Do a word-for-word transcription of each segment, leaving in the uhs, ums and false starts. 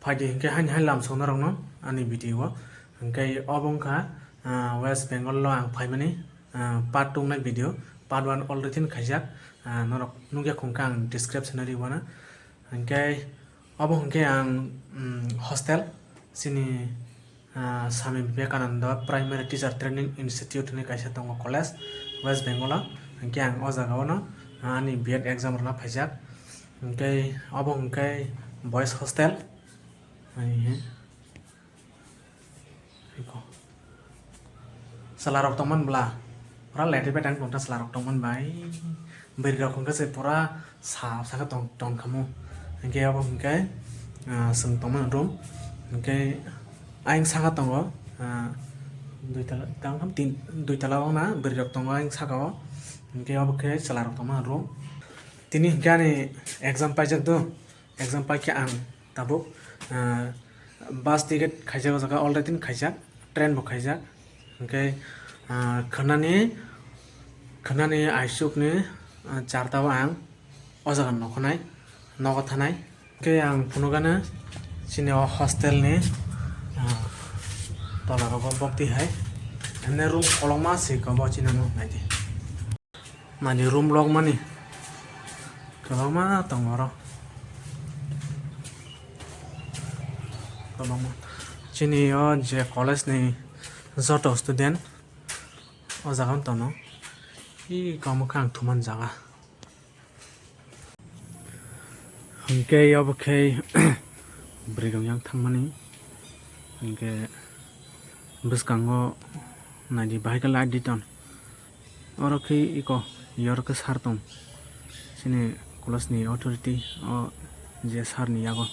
Phaidi hinkhe haini hai lamsokno rokno ani video o. Hinkhe obo wngkha, ah, West Bengal lo ang phaimani, ah, part two nai video, part one already khaijak, ah, norok nukya khungkha ang description o riwana. Hinkhe obo hinkhe ang, mm, hostel chini, ah, Swami Vivekananda Primary Teacher Training Institute hinwi kaisa tongo college West Bengal o. Hinkhe ang o jaga o no, ah, ani B Ed exam rwna phaijak. Hinkhe obo hinkhe boys hostel. Ani he. Iko. Chwla rok tongmani bwla. Pura leti bai tang tongta chwla rok tongmani bai. Bwrwi rok hwnkhe se pura sa saka tong tong khamu. Hinkhe abo hinkhe, ah, chwng tongmani room. Hinkhe ayang saka tongo, ah, dui tala tang tin dui tala wngna bwrwi rok tongo ayang saka o. Hinkhe abo khe chwla rok tongmani room. Tini hinkhe ani exam paijak do. Exam paikhe ang tabuk, ah, bus ticket khaijak o jaga already khaijak, train bo khaijak. Hinkhe, ah, khwnani, khwnani aisukni, ah, charta o ang o jaga nokho nai, nogo thanai. Hinkhe ang phunukgana chini o hostel ni, ah, tola rogo bokti hai. Hwnwi room kolokma se eko bo chini no naidi. Mani room lok mani kwbangma tongo oro. Kwbangma. Chini o je college ni joto student o jaga wng tono. I kamo khe ang thuman jaga. Hinkhe obo khe bwrwi rok yang thangmani. Hinkhe bwskango naidi bahai khe light di ton. Oro khe iko, oro khe sir tong. Chini college ni authority o je sir ni yago.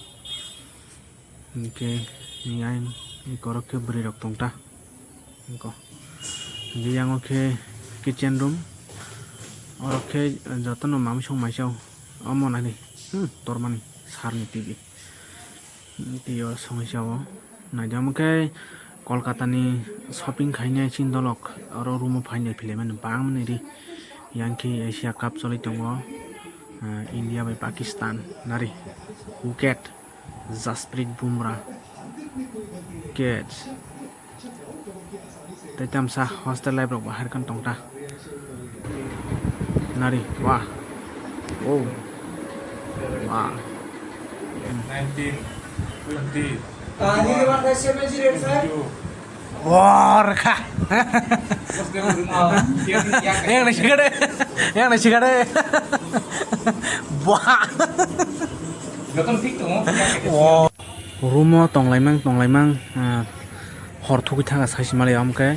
Hinkhe yang iko oro khe bwrwi rok tong ta. Iko. Hinkhe yang o khe kitchen room. Oro khe jotono mamsong maisao. Omo nani. Hmm, tormani sir ni T V. Tei o songwi sa o. Naidi omo khe Kolkata ni shopping khainai chini dolok oro room o phainai philaimani bangmani ri. Yang khe Asia Cup choli tongo, ah, India bai Pakistan nari. Wicket Jasprit Bumrah. Catch. Tei tamsa hostel life rok bo harikhe tong ta. Nari, wah. Oh. Wah. Nineteen, twenty, twenty-one, twenty-two. Wah, rekha. Yang nasi gade. Yang nasi gade. Wah. Jotono thik tongo. Wah. Room o tonglaimang, tonglaimang, ah, hor thugwi thangkha saisi malai, omo khe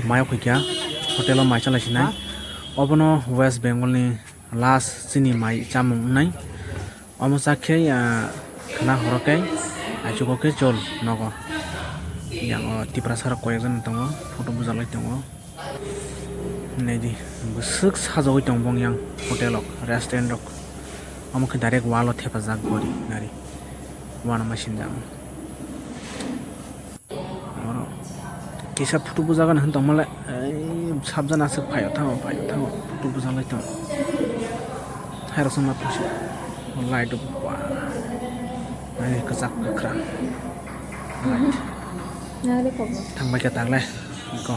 mai o khaikha hotel o mai chalai sinai. Ha? Obono West Bengal ni last chini mai chamung wngnai. Omo chak khe, ah, khwna horo khe aichugo khe chol nogo. Yang o Tiprasa rok koi ekjon tongo, photo bujalai tongo. Naidi, bwswk sajagwi tong bong yang hotel rok, restaurant rok. Omo khe direct wall o thepajak gori nari. Uanama sinjak. Oro kisa photo bujagani hwn tongmale, ei, sabjana aswk phaio thango, phaio thango, photo bujalai tong. Thairok songma pusi light rok ba. Nai kwchak kwkhrang. Light. Nari kobo. Thangbai khe tagle. Iko.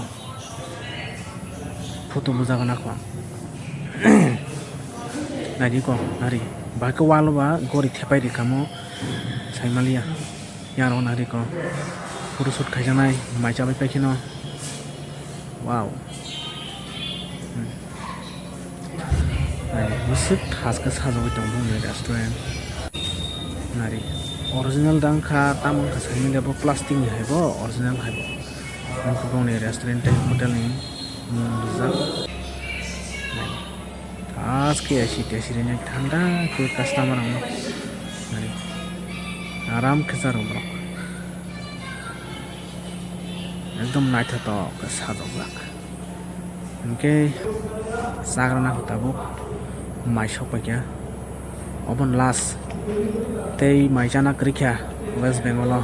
Photo bujagana kho. Naidi ko, nari. Bahai khe wall o ba gori thepai rikamo. Saimaliya. Yang rok nari ko. Photo shoot khaijaknai. Mai chabai pai kheno. Wow. Hmm. Nari, bwswk thas khe sajagwi tongo bongni restaurant. Nari, original da wngkha, tamo wngkha saimanya bo plastic ni hai bo, original hai bo. Wngkha bongni restaurant tei hotel ni mung rijak. Nari, thas khe A C tesi rinai thanda khe customer rokno. Nari, aram khe cha rw borok. Ekdom naithotok khe sajokjak. Hinkhe chagrana kho tabuk mai sok paikha. Obono last tei mai chana kwrwikha West Bengal o.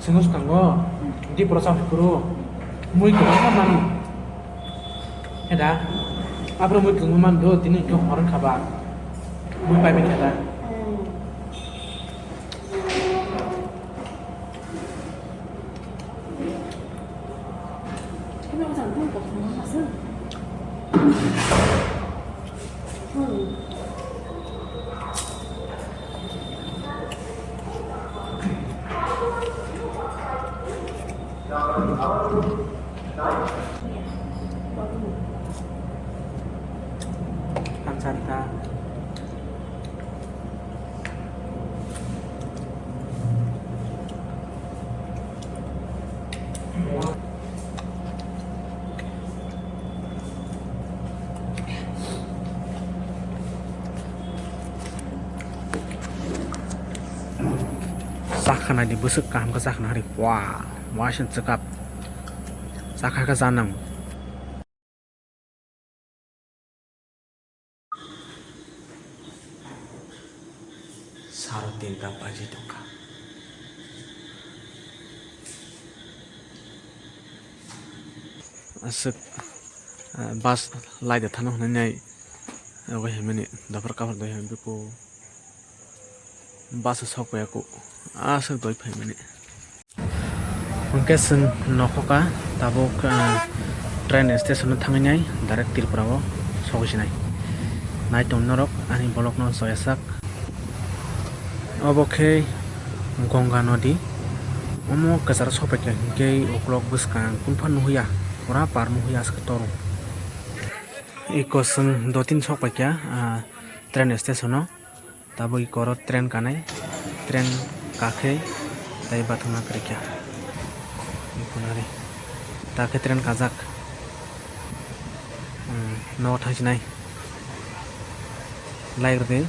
Sengos kango, di pura sampai kuro, mui kuro mana? Eda. Aphuru mui tongma man do, tini wngkhe hor wngkha ba. Mui pai bai kha da. Hamsa rwkha. Chakha naidi bwswk kaham khe chakha nahari. Wow, waising chwkap. Chakha khe chanang. Saro tinta baji tongkha. Aswk, ah, bus laida thano hwnwi nai, obo himani dophar kaphar doi hwnwi biko. Bus o sok paiya kuk, aswk doi phaimani. Hwnkhe chwng nokhoka tabuk, ah, train station o thangwi nai direct Tripura o sogwi sinai. Nai tong norok ani vlog no choyasak. Obo khe Ganga nodi. Omo kwcharo sok paikha hinkhe uklok bwskang kunpha nuhya, pura par nuhya aswk torung. Eko chwng dotin sok paikha, ah, train station o. Tabuk eko oro train kanai, train kakhe tei bathangna kwrwikha. Eko nari. Takhe train kajak. Hmm, nogo thangsinai. Like rwdi.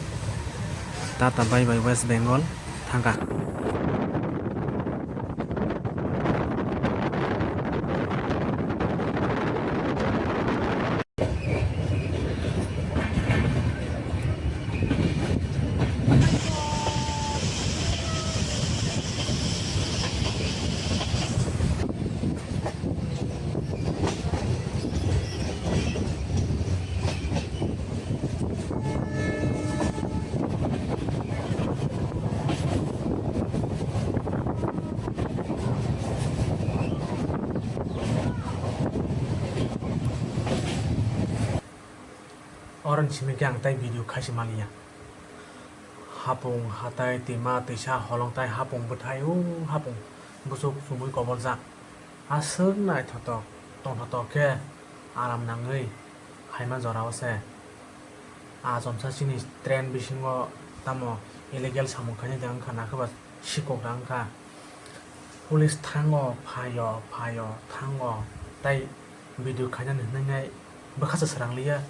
Tata bye bye West Bengal thangkha. Oro ni simi khe ang tei video khaisi manliya. Hapung hatai, twima twisa, holong tai hapung bwthai, o hapung bwswk chumui koboljak. Aswk naithotok, tongthotok khe aram nangwi phaima jorao se. A chomsa chini train bisingo tamo illegal samung khainai da wngkha, nakhe ba sikok da wngkha. Police thango, phaio, phaio, thango, tai video khainani hwnwi nai bwkha se swrang liya.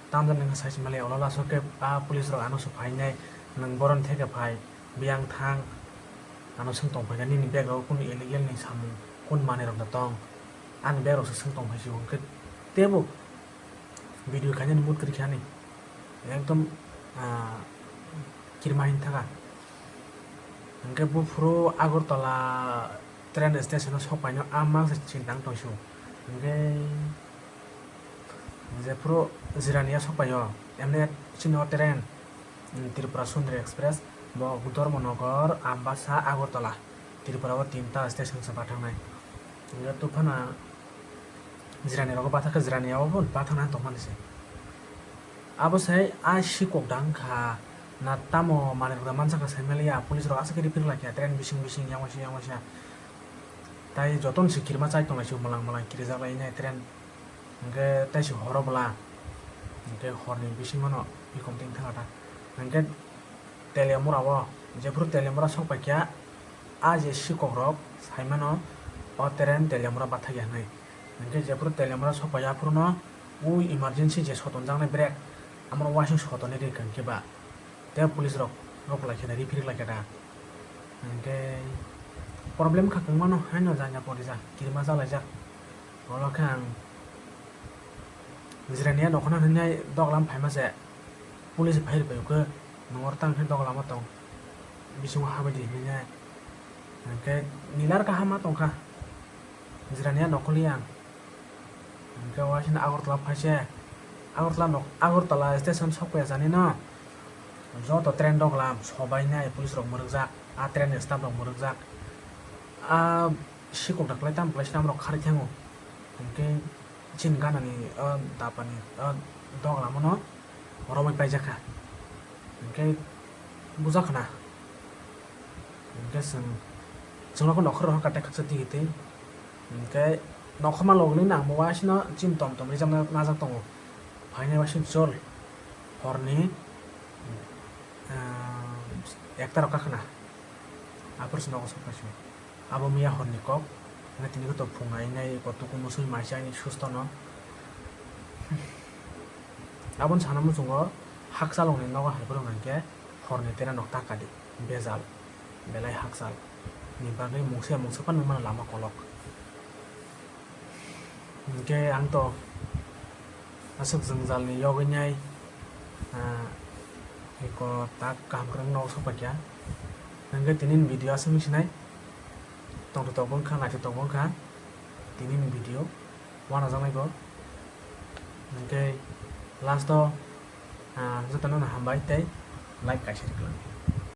Tamjani wngkha sai se mali, olo last o khe a police rok ano se phainai, nwng boroni theke phai, biyang thang, ano swng tong phaikha, nini bag o kunu illegal ni samung, kun manwi rok da tong, ani bag rok se swng tong phai si, hwnkhe teibo video khainani mood kwrwi kha ani, ekdom, ah, kirima hin thaka. Hwnkhe buphuru Agartala train station o sok paino a mang se chini tang tong si, hwnkhe jephuru Jirania sok paio, emne chini o train, Tripura Sundari Express, bo Dharmanagar, Ambasa, Agartala, Tripura o tinta station se bathangnai. Hwnkhe tuphana Jirani rogo bathakhe Jirani yago bo bathakna tongmani se. Abo sai a sikok da wngkha na tamo manwi rok da mansakha saimaliya, police rok aswk khe refer laikha train bising bising yang waisa yang waisa. Tai jotono se kirima chai tonglai se mwlang mwlang kirijak lai nai train. Hwnkhe tai se horo bwla. Hwnkhe horni bisingo no bikom twi thangkha ta. Hwnkhe Teliamura o, jephuru Teliamura sok paikha, a je sikok rok saimano o train Teliamura bathakya hwnwi. Hwnkhe jephuru Teliamura sok paikha, aphuru no o emergency je sotonjaknai brake, amoro uaising sotoni rikha hwnkhe ba tei police rok rok laikha da, refer laikha da. Hwnkhe problem kha kwbangma no haino janya porijak, kirima chalaijak. Olo khe ang Jirania nokhorno hinwi doglam phaima se police phai rwbaikhe nwng oro tang khe doglam o tong bisingo habwi di hinwi. Hwnkhe nilar kaham ma tongkha Jirania nokhorli ang. Hwnkhe waisano Agartala phaise Agartala nok, Agartala station sokpaiya jani no, joto train doglam sobainai police rok mwrwkjak, a train ni staff rok mwrwkjak, a sikok daklai tam kwlai swnam rok kharwi thango, hinkhe chini ganani o dapani o doglam no romwi paijakha, hinkhe bujakha na. Hinkhe chwng, chwngno khe nokhorok kha katai khaksa tigi twi. Hinkhe nokhorma logni nangbo waisino chini tom tom rijak najak tongo. Phainai waisino chol horni, ah, ekta rok kakhna. Aphuru se nogo sokphaisio. Abo miya horni kok. Hinkhe tini khe to phung ainai, kotoko musui maisa ani susto no. Aboni sana muchungo hakchalokni nogo hai phuru hinkhe horni tera nok taka di. Bejal, belai hakchal ni bagwi mungsa ya mungsa phano wngmano lama kolok. Hinkhe ang to aswk jwngjal ni yogwi nai, ah, eko tak kaham kwrwng nok sokphaikha. Hinkhe tini ni video aswk wngsinai, tongthotok wngkha, naithotok wngkha tini ni video. Uanajaknai bo. Hinkhe last o, ah, jotono no hambai tei like kaisa ri kwlangdi.